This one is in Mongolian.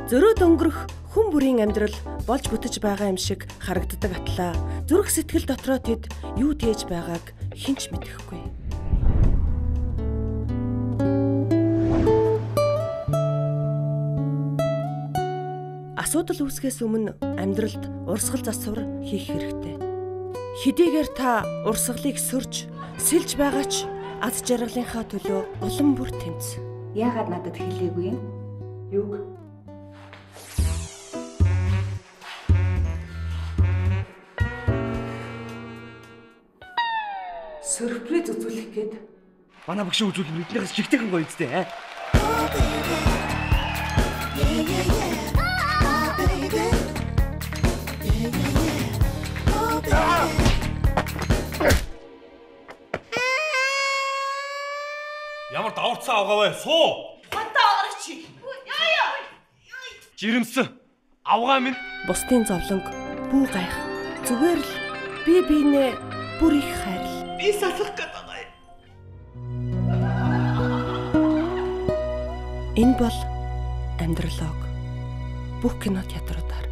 Зөрөөд өнгөрөх хүн бүрийн амьдрал болж бүтэж байгаа юм шиг харагддаг атлаа. Зүрх сэтгэл дотроо тэд юу тээж байгааг хэн ч мэдэхгүй. Асуудал үүсгэхээс өмнө амьдралд урсгал засвар хийх хэрэгтэй. Хэдийгээр та урсгалыг сөрж, сэлж байгаа ч аз жаргалынхаа төлөө улам бүр тэмц. Яагаад надад хэлээгүй юм? Юуг? Сюрприз үзүүлэх гээд манай багшийн үзүүлэлт биднээс жигтэйхэн гоё үстэй. Ямар даварцсан авгаа вэ? Суу. Хантаа аваарч чи. Яа яа. Жирэмсэн. Авгаа минь. Бусдын зовлонг бүү гайх. Зүгээр л би биенээ бүр их хайрл. Би салах гээд байгаа юм. Энэ бол амьдралог. Бүх кино театруудаар.